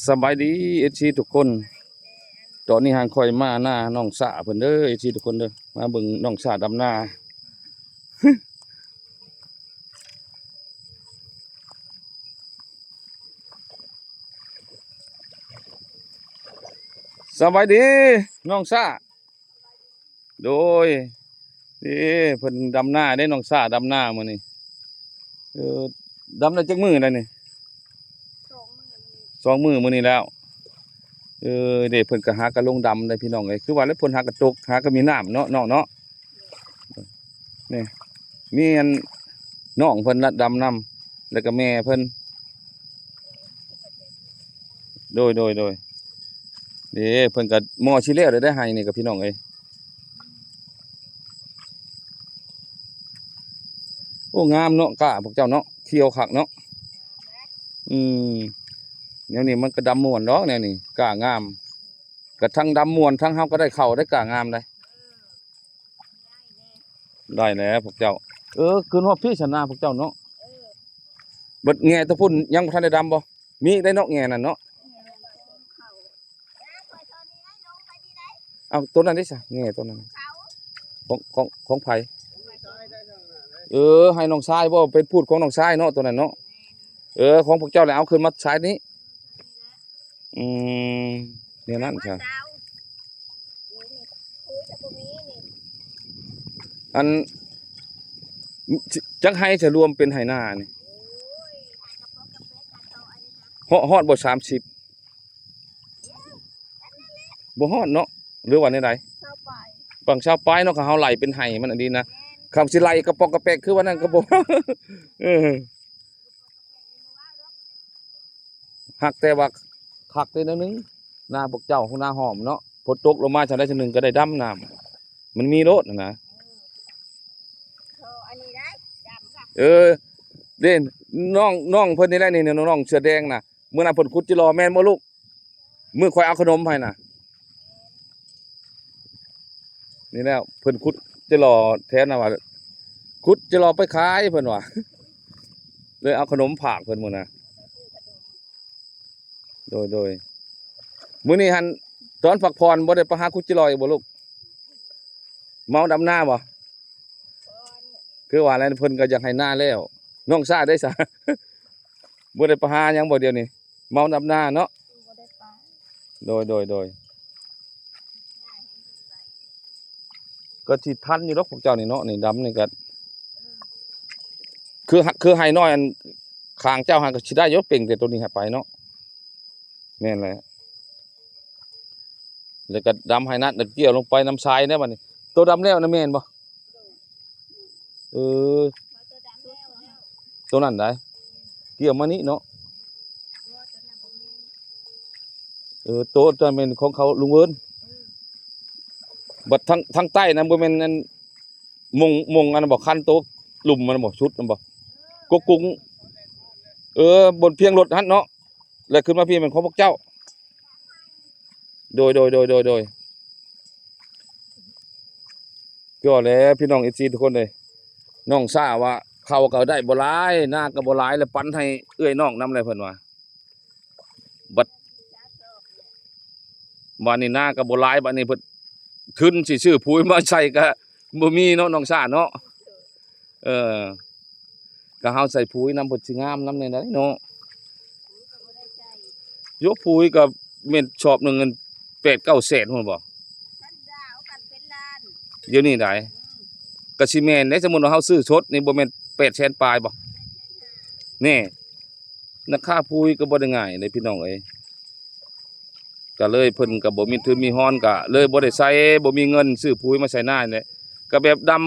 ສະບາຍດີ ເອັຟຊີ ທຸກຄົນ, ຕອນນີ້ຫາງຂ້ອຍມານານ້ອງສາເພິ່ນເດີ ເອັຟຊີ ທຸກຄົນເດີ, ມາເບິ່ງນ້ອງສາດຳນາ. ສະບາຍດີນ້ອງສາ. ໂດຍ ເດ້ ເພິ່ນດຳນາເດ້ ນ້ອງສາດຳນາມື້ນີ້. ເອີ ດຳໄດ້ຈັກມື້ແລ້ວນີ້? ສອງມື້ ສອງມື້ມື້ນີ້ແລ້ວ. ເອີ ເດ້ ເພິ່ນກໍຫາກໍລົງດຳໄດ້ພີ່ນ້ອງເອີຍ, ຄືວ່າແລ້ວ ຝົນຫາກໍຕົກ ຫາກໍມີນ້ຳເນາະ ນ້ອງເນາະ. ນີ້ ມີອັນ ນ້ອງເພິ່ນລະດຳນຳ ແລ້ວກໍແມ່ເພິ່ນ. ໂດຍ ໂດຍ ໂດຍ ເດ້ ເພິ່ນກໍໝໍຊິແລ້ວແລ້ວໄດ໋ ໄຮ່ນີ້ກໍພີ່ນ້ອງເອີຍ. ໂອ້ ງາມເນາະ ກ້າພວກເຈົ້າເນາະ, ຂຽວຄັກເນາະ. ອືມ ແນວນີ້ມັນກໍດຳມ່ວນດອກ ແນວນີ້ກ້າງາມ, ກະທັງດຳມ່ວນ ທັງເຮົາກໍໄດ້ເຂົ້າໄດ້ ກ້າງາມໄດ໋. ໄດ້ແລ້ວພວກເຈົ້າ. ເອີ ຂຶ້ນຮອດພີ້ຊັ້ນນາພວກເຈົ້າເນາະ. ເອີ ເບິດແງ່ຕົວພຸ້ນຍັງບໍ່ທັນໄດ້ດຳບໍ່? ມີອີກໄດ໋ເນາະ ແງ່ນັ້ນເນາະ. ເອົາ ຕົວນັ້ນເດ້ຊະ ແງ່ຕົວນັ້ນ ຂອງ ຂອງ ຂອງໃຜ? ເອີ ໃຫ້ນ້ອງຊາຍບໍ່? ເປັນພູດຂອງນ້ອງຊາຍເນາະ ຕົວນັ້ນເນາະ. ເອີ ຂອງພວກເຈົ້າແຫຼະ ເອົາຂຶ້ນມາຊາຍນີ້. ອືມ ແນວນັ້ນຊະ. ອັນ ຈັກໄຮ່ຈະລວມເປັນໄຮ່ນານີ້? ຮອດ ຮອດບໍ່ ສາມສິບ? ບໍ່ຮອດເນາະ ຫຼືວ່າແນວໃດ? ຊາວປາຍ ປະມານຊາວປາຍເນາະ. ຄັນເຮົາໄລ່ເປັນໄຮ່ມັນອັນນີ້ນະ ແມ່ນ ຄັນຊິໄລ່ກະປອກກະແປກຄືວ່ານັ້ນກໍບໍ່ ເອີ ຮັກແຕ່ວ່າຄັກແຕ່ແນວໜຶ່ງ ນາພວກເຈົ້າ ນາຫອມເນາະ, ຝົນຕົກລົງມາຊ່ຳໃດຊ່ຳໜຶ່ງກໍໄດ້ດຳນ້ຳ ມັນມີໂລດຫັ້ນນະ. ເອີ ອັນນີ້ໄດ້ດຳກໍ ເອີ ເດ້ ນ້ອງ ນ້ອງເພິ່ນນີ້ແຫຼະນີ້ ນ້ອງເສືອແດງນະ, ມື້ນັ້ນເພິ່ນຂຸດຈິລໍແມ່ນບໍ່ລູກ? ມື້ຂ້ອຍເອົາຂະໜົມໃຫ້ນະ. ນີ້ແຫຼະ ເພິ່ນຂຸດຈິລໍແຖວນັ້ນວ່າ ຂຸດຈິລໍໄປຂາຍເພິ່ນວ່າ ເລີຍເອົາຂະໜົມຝາກເພິ່ນມື້ນະ. ໂດຍ ໂດຍ ມື້ນີ້ຫັ້ນຕອນພັກຜ່ອນບໍ່ໄດ້ໄປຫາຂຸດຈິລໍອີກບໍ່ລູກ? ເມົາດຳນາບໍ່? ຄືວ່າແລ້ວ ເພິ່ນກໍຢາກໄຮ່ນາແລ້ວ. ນ້ອງຊາໄດ້ຊະ ບໍ່ໄດ້ໄປຫາຫຍັງບໍ່ດຽວນີ້? ເມົາດຳນາເນາະ. ບໍ່ໄດ້ໄປ. ໂດຍ ໂດຍ ໂດຍ ກໍຊິທັນຢູ່ດອກພວກເຈົ້ານີ້ເນາະ. ນີ້ດຳນີ້ກໍ ອືມ ຄື ຄືໄຮ່ນ້ອຍອັນຂ້າງເຈົ້າຫັ້ນກໍຊິໄດ້ຢູ່ ເປັ່ງແຕ່ໂຕນີ້ໃຫ້ໄປເນາະ. ແມ່ນແຫຼະ ແລ້ວກໍດຳໄຮ່ນາ ແລ້ວກ່ຽວລົງໄປນຳຊາຍແດ່ບັດນີ້. ໂຕດຳແລ້ວນະແມ່ນບໍ່? ເອີ ໂຕນັ້ນໃດ ກ່ຽວມານີ້ເນາະ. ເອີ ໂຕນັ້ນແມ່ນຂອງເຂົາລຸງເວີນ. ບັດທາງ ທາງໃຕ້ນັ້ນບໍ່ແມ່ນອັນ ມົງ ມົງອັນນັ້ນບໍ່ ຄັນໂຕລຸ່ມມັນບໍ່ ຊຸດນັ້ນບໍ່ ກົກກຸງ. ເອີ ບົນພຽງລົດຫັ້ນເນາະ ແລ້ວຂຶ້ນມາພີ້ແມ່ນຂອງພວກເຈົ້າ. ໂດຍ ໂດຍ ໂດຍ ໂດຍ ໂດຍ ກໍແຫຼະ ພີ່ນ້ອງເອັຟຊີທຸກຄົນເອີຍ. ນ້ອງຊາວ່າເຂົ້າກໍໄດ້ບໍ່ຫຼາຍ ນາກໍບໍ່ຫຼາຍ ແລ້ວປັນໃຫ້ເອື້ອຍນ້ອງນຳແຫຼະ ເພິ່ນວ່າ. ບັດ ບາດນີ້ນາກໍບໍ່ຫຼາຍ ບາດນີ້ເພິ່ນ ທຶນຊິຊື້ປຸຍມາໃສ່ກໍບໍ່ມີເນາະ ນ້ອງຊາເນາະ. ເອີ ກໍເຮົາໃສ່ປຸຍນຳ ເພິ່ນຊິງາມນຳແດ່ໃດເນາະ. ໂຍ ປຸຍກໍແມ່ນຊອບໜຶ່ງເງິນແປດເກົ້າແສນພຸ້ນບໍ່? ດຽວນີ້ໃດ ອືມ ກໍຊິແມ່ນເດ້. ສົມມຸດວ່າເຮົາຊື້ສົດນີ້ ບໍ່ແມ່ນແປດແສນປາຍບໍ່? ແປດແສນຫ້າ ແນ່. ລາຄາປຸຍກໍບໍ່ໄດ້ງ່າຍເດ້ພີ່ນ້ອງເອີຍ. ກໍເລີຍເພິ່ນກໍບໍ່ມີທຶນມີຮອນ ກໍເລີຍບໍ່ໄດ້ໃສ່ ບໍ່ມີເງິນຊື້ປຸຍມາໃສ່ນານີ້ແຫຼະ. ກໍແບບດຳ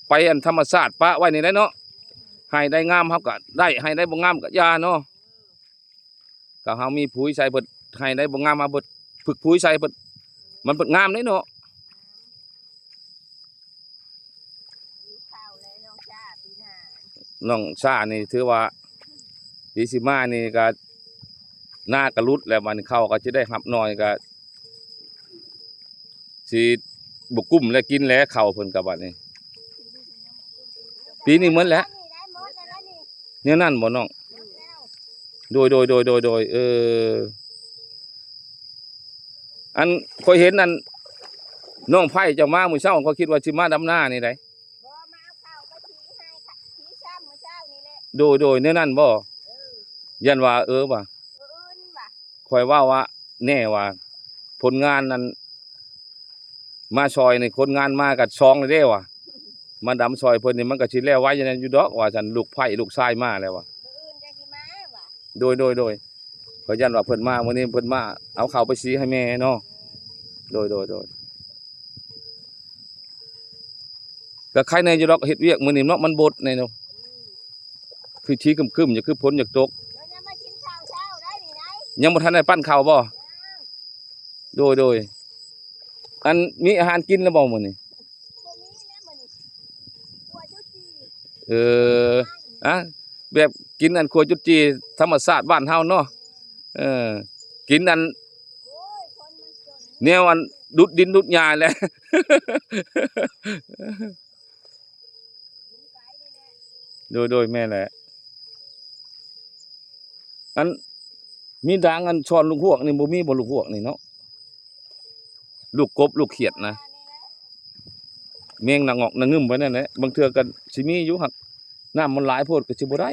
ໄປອັນທຳມະຊາດປະໄວ້ນີ້ແຫຼະເນາະ. ໃຫ້ໄດ້ງາມເຮົາກໍໄດ້ ໃຫ້ໄດ້ບໍ່ງາມກໍຢ່າເນາະ. ກໍເຮົາມີປຸຍໃສ່ເພິ່ນ ໃຫ້ໄດ້ບໍ່ງາມເຮົາເພິ່ນ ຝຶກປຸຍໃສ່ເພິ່ນ ມັນເພິ່ນງາມເດ້ເນາະ. ນ້ອງຊານີ້ຖືວ່າ ປີຊິມານີ້ກໍນາກໍຫຼຸດແລ້ວ ບາດນີ້ເຂົ້າກໍຊິໄດ້ຮັບໜ້ອຍ ກໍຊິບໍ່ກຸ້ມແລ້ວ ກິນແລ້ວເຂົ້າເພິ່ນກໍບາດນີ້. ປີນີ້ໝົດແລ້ວ ແນວນັ້ນບໍ່ນ້ອງ? ໂດຍ ໂດຍ ໂດຍ ໂດຍ ໂດຍ ເອີ ອັນຂ້ອຍເຫັນອັນນ້ອງໄພເຈົ້າມາມື້ເຊົ້າ ຂ້ອຍຄິດວ່າຊິມາດຳນານີ້ໃດ໋. ບໍ່ ມາເອົາເຂົ້າໄປສີໃຫ້ ສີຊ້ຳມື້ເຊົ້ານີ້ແຫຼະ. ໂດຍ ໂດຍ ແນວນັ້ນບໍ່? ເອີ ຢ້ານວ່າ ເອີ ວ່າ ມື້ອື່ນວ່າ ຂ້ອຍເວົ້າວ່າ ແນ່ວ່າ ຜົນງານນັ້ນ ມາຊ່ອຍນີ້ ຄົນງານມາກໍສອງແລ້ວເດ້ວ່າ ມາດຳຊ່ອຍເພິ່ນນີ້ ມັນກໍຊິແລ້ວໄວຢູ່ນັ້ນຢູ່ດອກວ່າຊັ້ນ ລູກໃພ້ລູກຊາຍມາແລ້ວວ່າ. ມື້ອື່ນຈັ່ງຊິມາວ່າ. ໂດຍ ໂດຍ ໂດຍ ຂ້ອຍຢ້ານວ່າເພິ່ນມາ ມື້ນີ້ເພິ່ນມາເອົາເຂົ້າໄປສີໃຫ້ແມ່ເນາະ. ໂດຍ ໂດຍ ໂດຍ ກໍໄຄແນ່ຢູ່ດອກ ເຮັດວຽກມື້ນີ້ເນາະ ມັນບົດແນ່ເນາະ. ອືມ ຄືຊິຄຶ້ມໆ ຢາກ ຄືຝົນຢາກຕົກ. ແລ້ວຍັງມາກິນເຂົ້າເຊົ້າໄດ້ນີ້ໄດ໋. ຍັງບໍ່ທັນໄດ້ປັ້ນເຂົ້າບໍ່? ຍັງ. ໂດຍ ໂດຍ ອັນ ມີອາຫານກິນແລ້ວບໍ່ມື້ນີ້? ບໍ່ມີແລ້ວມື້ນີ້ ຂົ້ວຈຸດຈີ່. ເອີ ອະ ແບບກິນອັນຂົ້ວຈຸດຈີ່ທຳມະຊາດບ້ານເຮົາເນາະ. ເອີ ກິນອັນ ໂອ້ຍ ຄົນມັນຈົນ ແນວອັນດຸດດິນດຸດຫຍ້າແຫຼະ. ໂດຍ ໂດຍ ແມ່ນແຫຼະ ອັນ ມີດາງອັນຊ່ອນລູກຮວກນີ້ ບໍ່ມີບໍ່ ລູກຮວກນີ້ເນາະ? ລູກກົບລູກຂຽດນະ ແມງນາງອກນາງງຶມໄປນັ້ນແຫຼະ ບາງເທື່ອກໍຊິມີຢູ່ ຫາກນ້ຳມັນຫຼາຍໂພດກໍຊິບໍ່ໄດ້.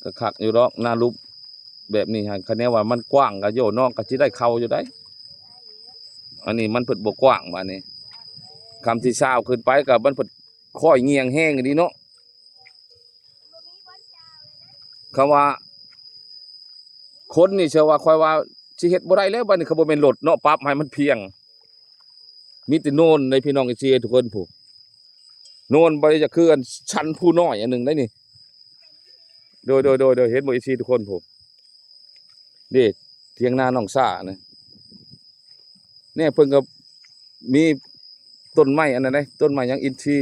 ກໍຄັກຢູ່ດອກ ນາຫຼຸບແບບນີ້ຫັ້ນ ຄັນແນວວ່າມັນກວ້າງກໍໂຍນອກກໍຊິໄດ້ເຂົ້າຢູ່ໄດ໋. ອັນນີ້ມັນເພິ່ນບໍ່ກວ້າງ ບາດນີ້ ຄຳທີ່ຊາວຂຶ້ນໄປກໍມັນເພິ່ນຄ່ອຍຍ່ຽງແຮງອີ່ຫຼີເນາະ. ຄຳວ່າຄົນນີ້ ເຊື່ອວ່າຂ້ອຍວ່າຊິເຮັດບໍ່ໄດ້ແລ້ວ ບາດນີ້ ຄັນບໍ່ແມ່ນລົດເນາະ ປັບໃຫ້ມັນພຽງ. ມີແຕ່ໂນນເດ້ພີ່ນ້ອງເອັຟຊີທຸກຄົນ ຜູ້ໂນນບໍ່ໄດ້ຈະຄືອັນຊັນພູນ້ອຍອັນໜຶ່ງໄດ໋ນີ້. ໂດຍ ໂດຍ ໂດຍ ໂດຍ ເຫັນບໍ່ເອັຟຊີທຸກຄົນ ຜູ້ເດ້ ຖຽງນານ້ອງຊານະ ແນ່ ເພິ່ນກໍມີຕົ້ນໄມ້ອັນນັ້ນເດ້ ຕົ້ນໄມ້ຫຍັງ ອິນຊີ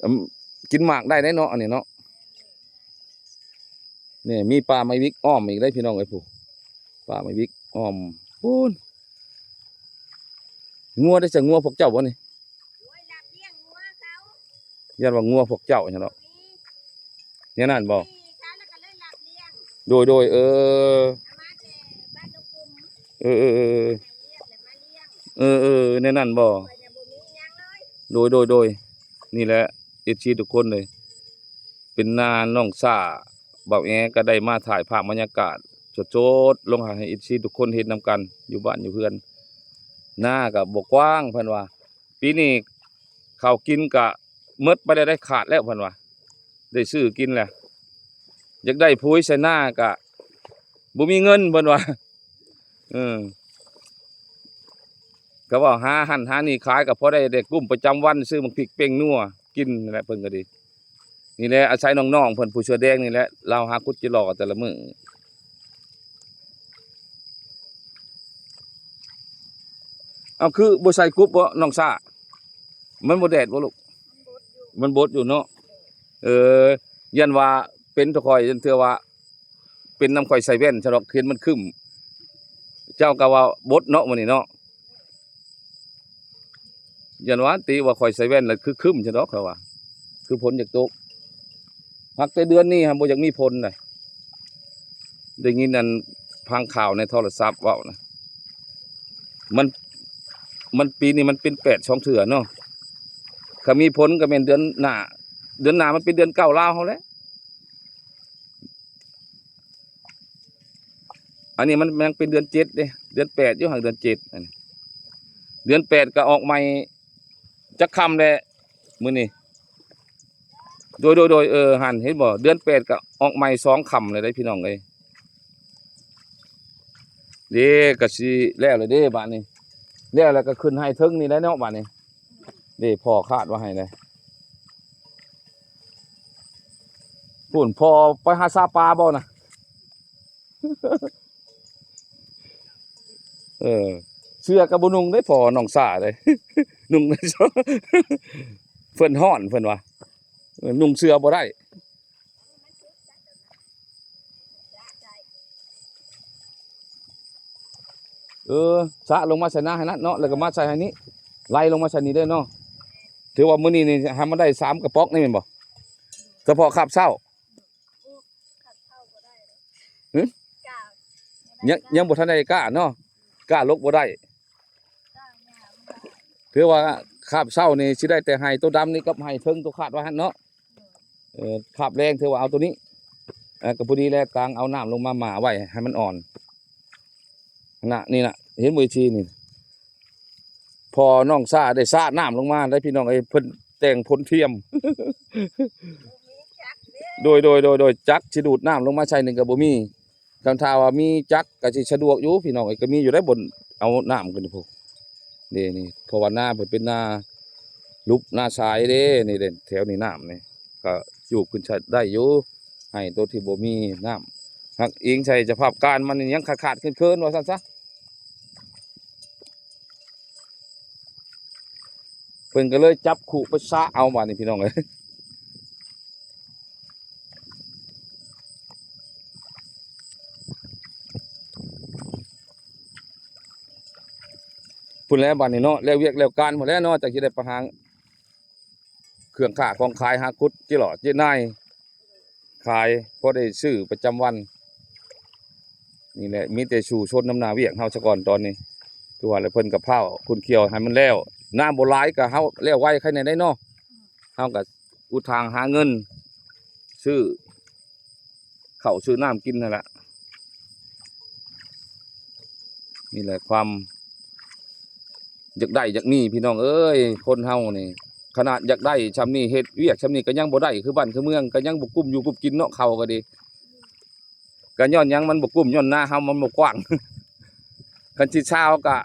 ອືມ ກິນໝາກໄດ້ເດ້ເນາະ ອັນນີ້ເນາະ. ນີ້ມີປ່າໄມ້ວິກອ້ອມອີກເດ້ພີ່ນ້ອງເອີຍ ຜູ້ ປ່າໄມ້ວິກອ້ອມພຸ້ນ. ງົວໄດ້ ຈະງົວພວກເຈົ້າບໍ່ນີ້? ໂອ້ຍ ລັບລ້ຽງງົວເຂົາ ຢ້ານວ່າງົວພວກເຈົ້າຊັ້ນດອກ ມີ ແນວນັ້ນບໍ່? ມີ ເຂົາແລ້ວກໍເລີຍລັບລ້ຽງ ໂດຍ ໂດຍ ເອີ ເອົາມາແຕ່ບ້ານດົງກຸມ ເອີ ເອີ ເອີ ໃຫ້ລ້ຽງແລ້ວມາລ້ຽງ ເອີ ເອີ ແນວນັ້ນບໍ່? ຂ້ອຍນະບໍ່ມີຫຍັງເລີຍ ໂດຍ ໂດຍ ໂດຍ ນີ້ແຫຼະ ເອັຟຊີທຸກຄົນເລີຍ ເປັນນານ້ອງຊາ ບ່າວແອກໍໄດ້ມາຖ່າຍພາບບັນຍາກາດສົດໆລົງໃຫ້ເອັຟຊີທຸກຄົນເຫັນນຳກັນ ຢູ່ບ້ານຢູ່ເຮືອນ. ນາກໍບໍ່ກວ້າງ ເພິ່ນວ່າ ປີນີ້ເຂົ້າກິນກໍໝົດໄປແລ້ວເດ້ ຂາດແລ້ວ ເພິ່ນວ່າ ໄດ້ຊື້ກິນແລ້ວ. ຢາກໄດ້ປຸ໋ຍໃສ່ນາກໍບໍ່ມີເງິນ ເພິ່ນວ່າ. ເອີ ກໍເວົ້າຫາຫັ້ນຫານີ້ຂາຍ ກໍພໍໄດ້ ໄດ້ກຸ້ມປະຈຳວັນ ຊື້ໝາກພິກເປັ້ງນົວກິນນັ້ນແຫຼະ ເພິ່ນກໍດີ. ນີ້ແຫຼະ ອາໄສນ້ອງໆເພິ່ນ ຜູ້ເສື້ອແດງນີ້ແຫຼະ ລາວຫາຂຸດຈິຫຼໍ່ແຕ່ລະມື້. ເອົາ ຄືບໍ່ໃສ່ກຸບບໍນ້ອງຊາ? ມັນບໍ່ແດດບໍລູກ? ມັນບົດຢູ່ເນາະ. ເອີ ຢ້ານວ່າເປັນແຕ່ຂ້ອຍ ຢ້ານເທື່ອວ່າ ເປັນນຳຂ້ອຍໃສ່ແວ່ນຊະດອກ ເຫັນມັນຄຶ້ມ ເຈົ້າກໍວ່າບົດເນາະມື້ນີ້ເນາະ. ຢ້ານວ່າຕິວ່າຂ້ອຍໃສ່ແວ່ນແລ້ວຄືຄຶ້ມຊະດອກ ຂ້ອຍວ່າ ຄືຝົນຢາກຕົກ. ຫາກແຕ່ເດືອນນີ້ຫັ້ນບໍ່ຢາກມີຝົນໃດ. ໄດ້ຍິນອັນຟັງຂ່າວໃນໂທລະສັບເວົ້ານະ ມັນ ມັນປີນີ້ມັນເປັນແປດສອງເທື່ອເນາະ. ຄັນມີຝົນກໍແມ່ນເດືອນໜ້າ ເດືອນໜ້າມັນເປັນເດືອນເກົ້າລາວເຮົາແຫຼະ. ອັນນີ້ມັນຍັງເປັນເດືອນເຈັດເດ້ ເດືອນແປດຢູ່ ຫາກເດືອນເຈັດ ອັນ ເດືອນແປດກໍອອກໃໝ່ຈັກຄ່ຳແລ້ວມື້ນີ້. ໂດຍ ໂດຍ ໂດຍ ເອີ ຫັ້ນເຫັນບໍ່ ເດືອນແປດກໍອອກໃໝ່ສອງຄ່ຳແລ້ວເດ້ພີ່ນ້ອງເອີຍ. ເດ້ ກໍຊິແລ້ວແລ້ວເດ້ບາດນີ້ ແລ້ວແລ້ວກໍຂຶ້ນໄຮ່ເທິງນີ້ແຫຼະເນາະບາດນີ້. ເດ້ ພໍ່ຄາດວ່າໃຫ້ແລ້ວ ພຸ້ນ ພໍ່ໄປຫາຊາປາບໍ່ນະ? ເອີ ເສື້ອກໍບໍ່ນຸ່ງເດ້ພໍ່ນ້ອງຊາເດ້ ນຸ່ງ ເພິ່ນຮ້ອນເພິ່ນວ່າ ເອີ ນຸ່ງເສື້ອບໍ່ໄດ້. ເອີ ສະລົງມາໃສ່ນາໃຫ້ນັ້ນເນາະ ແລ້ວກໍມາໃສ່ໃຫ້ນີ້ ໄຫຼລົງມາໃສ່ນີ້ເດີເນາະ. ຖືວ່າມື້ນີ້ນີ້ໃຫ້ມັນໄດ້ສາມກະປ໋ອກນີ້ແມ່ນບໍ່? ສະເພາະຄາບເຊົ້າ. ຮຶ? ຍັງ ຍັງບໍ່ທັນໄດ້ກ້າເນາະ, ກ້າລົກບໍ່ໄດ້. ຖືວ່າຄາບເຊົ້ານີ້ຊິໄດ້ແຕ່ໄຮ່ໂຕດຳນີ້ກັບໄຮ່ເທິງໂຕຄາດວ່າຫັ້ນເນາະ. ເອີ ຄາບແລງຖືວ່າເອົາໂຕນີ້ ເອີ ກໍພໍດີແລ້ວ, ກາງເອົານ້ຳລົງມາໝ້າໄວ້ໃຫ້ມັນອ່ອນ. ນະ ນີ້ນະ ເຫັນບໍ່ ເອັຟຊີ ນີ້ ພໍນ້ອງຊາໄດ້ສາດນ້ຳລົງມາໄດ໋ພີ່ນ້ອງເອີຍ, ເພິ່ນແຕ່ງຜົນທຽມ ໂດຍ ໂດຍ ໂດຍ ໂດຍ ຈັກຊິດູດນ້ຳລົງມາໃສ່ນີ້ກໍບໍ່ມີ. ຄັນຖ້າວ່າມີຈັກກໍຊິສະດວກຢູ່ພີ່ນ້ອງເອີຍ, ກໍມີຢູ່ໄດ໋ບ່ອນເອົານ້ຳຂຶ້ນພຸ້ນເດ້ນີ້, ເພາະວ່ານາເພິ່ນເປັນນາຫຼຸບນາຊາຍເດ້ນີ້ເດ້, ແຖວນີ້ນ້ຳນີ້ກໍຈູບຂຶ້ນໃຊ້ໄດ້ຢູ່, ໃຫ້ໂຕທີ່ບໍ່ມີນ້ຳ. ຫາກອີງໃສ່ສະພາບການມັນຍັງຂາດໆເຂີນໆ ວ່າຊັ້ນຊະ. ເພິ່ນກໍເລີຍຈັບຄູ່ໄປສະເອົາບາດນີ້ພີ່ນ້ອງເອີຍ. ພຸ້ນແຫຼະບາດນີ້ເນາະ, ແລ້ວວຽກແລ້ວການພຸ້ນແຫຼະເນາະ, ຈັ່ງຊິໄດ້ໄປຫາເຄື່ອງຄ້າຂອງຂາຍ, ຫາຂຸດເຈາະເຈາະນາຍ ຂາຍ ພໍໄດ້ຊື້ປະຈຳວັນ. ນີ້ແຫຼະ ມີແຕ່ສູ້ຊົນນຳໜ້າວຽກເຮົາສາກ່ອນຕອນນີ້. ຄືວ່າແຫຼະ ເພິ່ນກໍພ້າວຂຸ້ນຂ້ຽວໃຫ້ມັນແລ້ວ, ນ້ຳບໍ່ຫຼາຍກໍເຮົາແລ້ວໄວໄຄແນ່ໄດ໋ເນາະ. ເຮົາກໍອຸດທາງຫາເງິນຊື້ເຂົ້າຊື້ນ້ຳກິນຫັ້ນລະ. ນີ້ແຫຼະຄວາມຢາກໄດ້ຢາກມີພີ່ນ້ອງເອີຍ, ຄົນເຮົານີ້ຂະໜາດຢາກໄດ້ຊ່ຳນີ້ ເຮັດວຽກຊ່ຳນີ້ກໍຍັງບໍ່ໄດ້ ຄືບ້ານຄືເມືອງ, ກໍຍັງບໍ່ກຸ້ມຢູ່ກຸ້ມກິນເນາະ, ເຂົ້າກໍດີ. ກໍຍ້ອນຫຍັງມັນບໍ່ກຸ້ມ? ຍ້ອນນາເຮົາມັນບໍ່ກວ້າງ. ຄັນຊິຊາວກໍ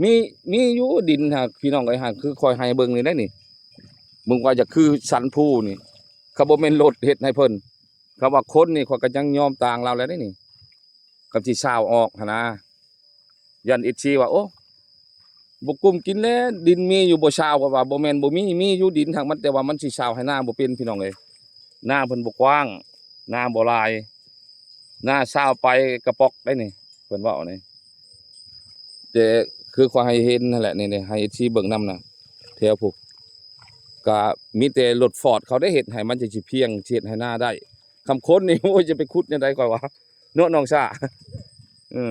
ມີ ມີຢູ່ດິນຫັ້ນ ພີ່ນ້ອງເອີຍ, ຫັ້ນຄືຂ້ອຍໃຫ້ເບິ່ງນີ້ໄດ໋ນີ້, ເບິ່ງວ່າຢາກຄືສັນພູນີ້, ຄັນບໍ່ແມ່ນລົດເຮັດໃຫ້ເພິ່ນ, ຄັນວ່າຄົນນີ້ ຂ້ອຍກໍຍັງຍອມຕ່າງລາວແລ້ວເດ້ນີ້. ກັບທີ່ຊາວອອກຫັ້ນນະ, ຢ້ານເອັຟຊີວ່າ ໂອ້ ບໍ່ກຸ້ມກິນແລ້ວ, ດິນມີຢູ່ບໍ່ຊາວ, ກໍວ່າບໍ່ແມ່ນບໍ່ມີ, ມີຢູ່ດິນ, ຫາກມັນ ແຕ່ວ່າມັນຊິຊາວໃຫ້ນາບໍ່ເປັນ ພີ່ນ້ອງເອີຍ. ນາເພິ່ນບໍ່ກວ້າງ, ນາບໍ່ຫຼາຍ, ນາຊາວປາຍກະປ໋ອກໄດ໋ນີ້ ເພິ່ນເວົ້ານີ້. ແຕ່ຄືຂ້ອຍໃຫ້ເຫັນຫັ້ນແຫຼະ ນີ້ ນີ້ ໃຫ້ເອັຟຊີເບິ່ງນຳນະ, ແຖວພຸ້ນ ກະມີແຕ່ລົດຟອດເຂົາໄດ້ເຮັດໃຫ້, ມັນຈະຊິພຽງ ຊິເຮັດໃຫ້ນາໄດ້. ຄຳຄົນນີ້ ໂອ້ຍ ຈະໄປຂຸດແນວໃດຂ້ອຍວ່າ ເນາະ ນ້ອງຊາ. ເອີ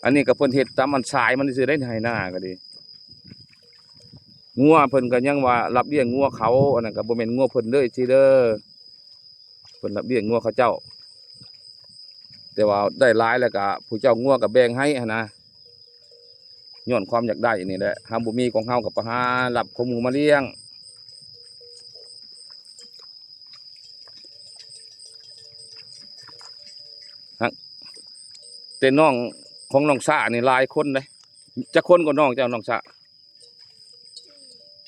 ອັນນີ້ກໍເພິ່ນເຮັດຕາມອັນສາຍມັນຊື່ໄດ໋ ໄຮ່ນາກໍດີ. ງົວເພິ່ນກໍຍັງວ່າຮັບລ້ຽງງົວເຂົາ, ອັນນັ້ນກໍບໍ່ແມ່ນງົວເພິ່ນເດີ ເອັຟຊີເດີ. ເພິ່ນຮັບລ້ຽງງົວເຂົາເຈົ້າ, ແຕ່ວ່າໄດ້ຫຼາຍແລ້ວກໍຜູ້ເຈົ້າງົວກໍແບ່ງໃຫ້ຫັ້ນນະ. ຍ້ອນຄວາມຢາກໄດ້ນີ້ແຫຼະ, ເຮົາບໍ່ມີຂອງເຮົາກໍໄປຫາຮັບຂອງໝູ່ມາລ້ຽງ. ຫາກ ແຕ່ນ້ອງຂອງນ້ອງຊານີ້ຫຼາຍຄົນເດ້. ຈັກຄົນກໍນ້ອງເຈົ້າ ນ້ອງຊາ?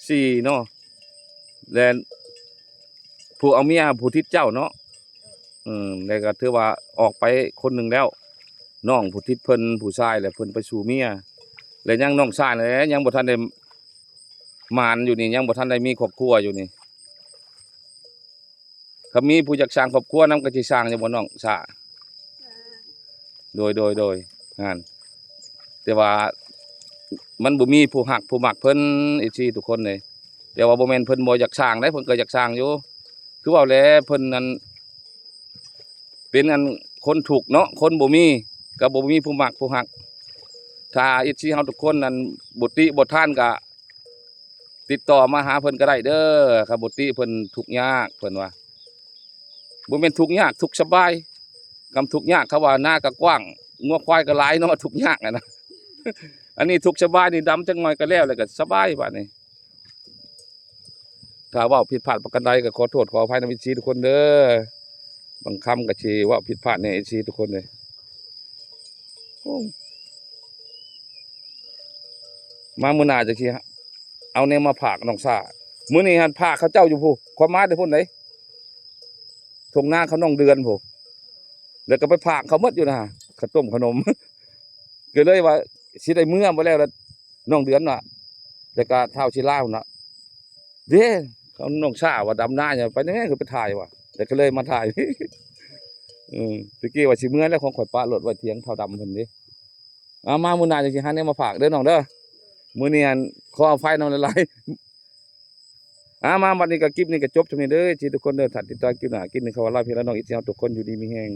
ສີ່ເນາະ. ແລະ ຜູ້ເອົາເມຍຜູ້ຕິດເຈົ້າເນາະ. ເອີ ແລ້ວກໍຖືວ່າອອກໄປຄົນໜຶ່ງແລ້ວ, ນ້ອງຜູ້ຕິດເພິ່ນ ຜູ້ຊາຍ ແລ້ວເພິ່ນໄປສູ່ເມຍ. ແລ້ວຍັງນ້ອງຊາຍແຫຼະ ຍັງບໍ່ທັນໄດ້ໝານຢູ່ນີ້, ຍັງບໍ່ທັນໄດ້ມີຄອບຄົວຢູ່ນີ້. ຄັນມີຜູ້ຢາກສ້າງຄອບຄົວນຳ ກໍຊິສ້າງຢູ່ບໍ່ນ້ອງຊາ? ໂດຍ ໂດຍ ໂດຍ ຫັ້ນ. ແຕ່ວ່າມັນບໍ່ມີຜູ້ຮັກຜູ້ມັກເພິ່ນ ເອັຟຊີ ທຸກຄົນເລີຍ. ແຕ່ວ່າບໍ່ແມ່ນເພິ່ນບໍ່ຢາກສ້າງເດ້, ເພິ່ນກໍຢາກສ້າງຢູ່. ຄືເວົ້າແຫຼະ ເພິ່ນນັ້ນເປັນອັນຄົນທຸກເນາະ, ຄົນບໍ່ມີ ກໍບໍ່ມີຜູ້ມັກຜູ້ຮັກ. ຖ້າ ເອັຟຊີ ເຮົາທຸກຄົນນັ້ນບໍ່ຕິບໍ່ທ່ານ ກໍ ຕິດຕໍ່ມາຫາເພິ່ນກໍໄດ້ເດີ. ຄັນບໍ່ຕິເພິ່ນທຸກຍາກ ເພິ່ນວ່າ, ບໍ່ແມ່ນທຸກຍາກ ທຸກສະບາຍ. ຄຳທຸກຍາກ ເຂົາວ່ານາກໍກວ້າງ ງົວຄວາຍກໍຫຼາຍເນາະ, ທຸກຍາກຫັ້ນນະ. ອັນນີ້ທຸກສະບາຍນີ້ ດຳຈັກໜ່ອຍກໍແລ້ວ ແລ້ວກໍສະບາຍບາດນີ້. ຖ້າເວົ້າຜິດພາດປະການໃດ ກໍຂໍໂທດຂໍອະໄພນຳ ເອັຟຊີ ທຸກຄົນເດີ. ບາງຄຳກໍຊິເວົ້າຜິດພາດແດ່ ເອັຟຊີ ທຸກຄົນເດີ. ໂອ້ ມາມື້ໜ້າຈັ່ງຊິເອົາແນວມາຝາກນ້ອງຊາ. ມື້ນີ້ຫັ້ນຝາກເຂົາເຈົ້າຢູ່ພຸ້ນ, ຂ້ອຍມາແຕ່ພຸ້ນເດ້, ທົ່ງນາເຂົານ້ອງເດືອນພຸ້ນ, ແລ້ວກໍໄປຝາກເຂົາໝົດຢູ່ນະ, ເຂົ້າຕົ້ມເຂົ້າໜົມ. ກໍເລີຍວ່າຊິໄດ້ເມືອບໍ່ແລ້ວລະ ນ້ອງເດືອນວ່າ, ແລ້ວກໍທ້າວສີລາວນະ. ເດ້ ເຂົານ້ອງຊາວ່າດຳນາຫຍັງ ໄປແດ່ ຄືໄປຖ່າຍວ່າ, ແລ້ວກໍເລີຍມາຖ່າຍ. ເອີ ຕະກີ້ວ່າຊິເມືອແລ້ວ ຂອງຂ້ອຍປະລົດໄວ້ຖຽງທ້າວດຳເພິ່ນເດ້. ເອົາ ມາມື້ໜ້າຈັ່ງຊິຫາແນວມາຝາກເດີນ້ອງເດີ. ມື້ນີ້ຫັ້ນ ຂໍອະໄພນຳຫຼາຍໆ. ອ່າ ມາບັດນີ້ກໍ ຄລິບນີ້ກໍຈົບຊ່ຳນີ້ເດີ ທີ່ທຸກຄົນເດີ ຖ້າຕິດຕາມຄລິບໜ້າ ຄລິບນີ້ ເຂົາວ່າລາເພລະ ນ້ອງເອັຟຊີເຮົາທຸກຄົນຢູ່ດີມີແຮງ.